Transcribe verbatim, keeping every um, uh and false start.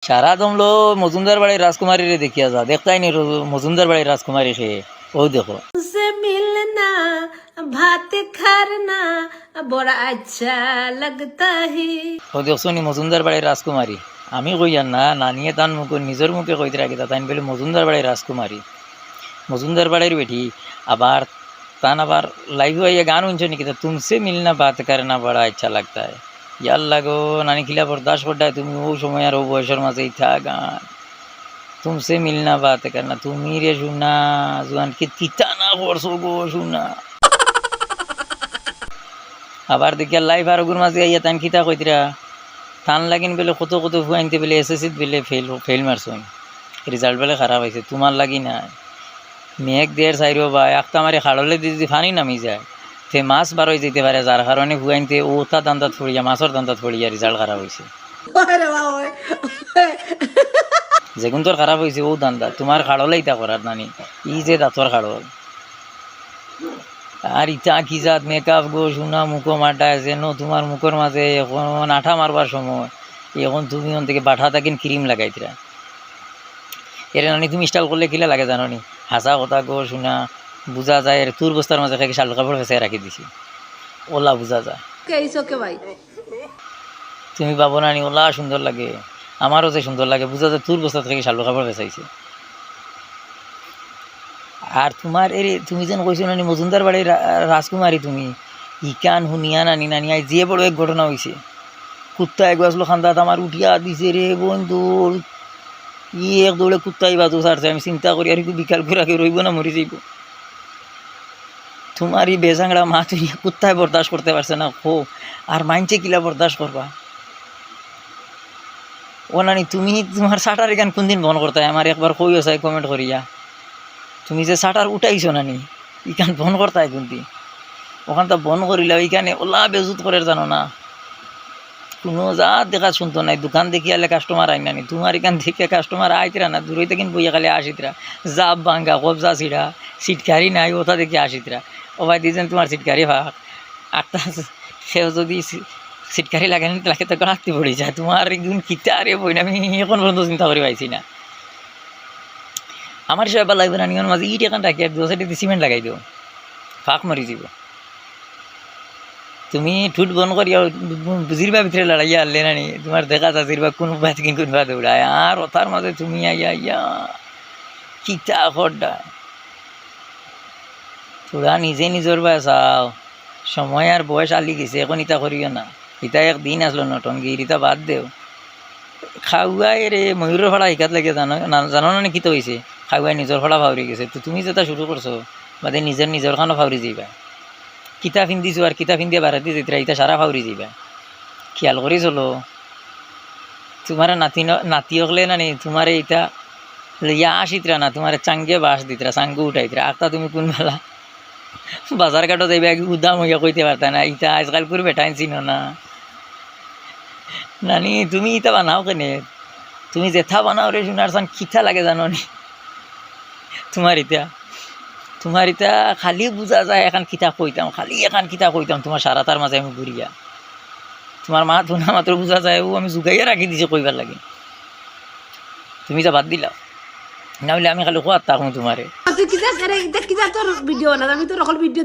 সারা দমলো মজুমদার বাড়ির রাজকুমারীরে দেখিয়া যা, দেখতায় নি রো-, মজুমদার বাড়ির রাজকুমারী সে, ও দেখো। तुमसे मिलना, बात करना, बड़ा अच्छा लगता है। ও দেখছো নি মজুমদার বাড়ির রাজকুমারী? আমি কইয়ার না, নানিয়ে তান মুখে, নিজর মুখে কইতরা কিতা, তাইন বলে মজুমদার বাড়ির রাজকুমারী। মজুমদার বাড়ির বেটি, আবার তান আবার live-ও আইয়া গান হুনছো নি কিতা, तुमसे मिलना, बात करना, बड़ा अच्छा लगता है। ইয়াল্লা গো, নানি কিলা বরদাস্ত করতায় তুমি অউ সময় আর অউ বয়সর মাঝে ইতা গান। तुमसे मिलना, बात करना, তুমি রে সোনা, জুয়ান কি কিতা না করছো গো সোনা। আবার দেখিয়া live আরগুর মাঝে আইয়া তাইন কিতা কইতরা, তান লাগিন বলে কত কত ফুয়াইন্তে বলে এসএসসিত বলে fail, fail মারছইন, result বলে খারাপ অইছে, তুমার লাগি নায়। মেঘ দের চাইরো বা একটা মারি খাড়লে দি যদি পানি নামি যায়, তে মাছ বার অই যাইতে পারে, যার কারণে ফুয়াইন্তে অতা ধান্দাত পড়িয়া, মাছর ধান্দাত পড়িয়া result খারাপ অইছে। যেগুন তোর খারাপ অইছে অউ ধান্দা, তুমার খাড়লে ইতা করার নানি, ই যে দাঁতর খাড়ল। আর ইতা কি জাত makeup গো সোনা, মুখো মাটায় যেন তুমার মুখর মাঝে এখন আঠা মারবার সময়, এখন তুমি অন থেকে বাটা থাকেন cream লাগাইতরা। এরে নানি তুমি style করলে কিলা লাগে জানো নি? হাছা কথা গো সোনা, বুঝা যায় এরে তুর বস্তার মাঝে খালি শালু কাপড় ফেসাই রাখি দিছি, ওলা বুঝা যায়। Okay, it's okay ভাই। তুমি ভাবো নানি ওলা সুন্দর লাগে, আমারও যে সুন্দর লাগে, বুঝা যায় তুর বস্তা থাকি শালু কাপড় ফেসাইছে। আর তুমার এরে, তুমি যেন কইছো নানি মজুমদার বাড়ির রা-, রাজকুমারী তুমি, ইখান হুনিয়া নানি, নানি আইজ যে বড় এক ঘটনা অইছে। কুত্তা এগু আসলো খান্দাত আমার উঠিয়া দিছে রে বন্ধু, ই এক দৌড়ে কুত্তাই বাজু ছাড়ছে, আমি চিন্তা করি আর কি বিকাল করে আগে রইব না মরি যাইব। তুমার ই বেজাংড়া মাত হুনিয়া কুত্তায় বরদাস্ত করতে পারছে না, কও, আর মাইনষে কিলা বরদাস্ত করবা? ও নানি, তুমি তুমার শাটার ইখান কুনদিন বন্ধ করতায়? আমার একবার কইও চাই comment করিয়া। তুমি যে শাটার উঠাইছো নানি, ইখান বন্ধ করতায় কুনদিন? অখানতা বন্ধ করিলাও, ইখানে ওলা বেজুত করের জানো না। কুনু জাত দেখা শুনতো নাই, দোকান দেখিয়া আইলে customer আইন নানি, তুমার ইখান দেখিয়া customer আইতরা না, দূরই থাকি বইয়া খালি আসিতরা। জাপ ভাঙ্গা, কবজা ছিড়া, সিটকারি নাই, ওটা দেখিয়া আসিতরা। ও ভাই, দিছেন তুমার সিটকারি ফাঁক। আর তা কেউ যদি সি-, সিটকারি লাগানি লাগে তো গড়াতে পড়ি যায়। তুমার একজন কিতা রে বইন, আমি এখন পর্যন্ত চিন্তা করি পাইছি না। আমার সব এবার লাগবে না, নিয়ম মাঝে ইট এখান রাখি আর দু সাইডে সিমেন্ট লাগাই দিও, ফাঁক মরি দিব। তুমি ঠুট বন্ধ করিয়া বুঝির বা ভিতরে লড়াইয়া আনলে না নি, তুমার দেখা যাচির বা কোন বাদ কিন কোন বাদ উড়ায়, আর ওটার মাঝে তুমি আইয়া আইয়া কিতা খড্ডা। তোরা নিজে নিজর বায় চাও, সময় আর বয়স আলি গেছে, এখন ইতা করিও না। ইতা এক দিন আসলো নটঙ্গির, ইতা বাদ দেও। খাওয়াই রে ময়ূরর ফাড়া হিকাত লাগে জানো না, জানো না নি কিতা অইছে? খাওয়াই নিজর ফাড়া ফাউরি গেছে, তো তুমি যেটা শুরু করছো, বাদে নিজর নিজর খানো ফাউরি যাইবা। কিতা ফিন্দিছো আর কিতা ফিন্দিয়া বারাতি যাইতরা, ইতা সারা ফাউরি যাইবা। খেয়াল করি চলো, তুমারে নাতি ন-, নাতি অকলে না নি, তুমারে ইতা লইয়া আসিতরা না, তুমারে চাঙ্গে বাস দিতরা, চাঙ্গু উঠাইতরা। আখতা তুমি কোন বেলা বাজার ঘাটো যাইবা, এক উদাম হইয়া কইতে পারতা না, ইতা আজকাল করে বেটাইন চিনো না। নানি, তুমি ইতা বানাও কেনে? তুমি যেটা বানাও রে, সোনার চান কিতা লাগে জানো নি? তুমার ইতা, তুমার ইতা খালি বুঝা যায়, এখান কিতা কইতাম, খালি এখান কিতা কইতাম, তুমার সারাতার মাঝে আমি ঘুরিয়া। তুমার মাত হুনা মাত্র বুঝা যায়, ও আমি জুগাইয়া রাখি দিছি কইবার লাগি। তুমি ইতা বাদ দিলাও, না অইলে আমি খালি খোয়াত থাকমু তুমারে। তুই কিতা করে, ইতা কিতা তোর ভিডিও না, আমি তোর অকল ভিডিও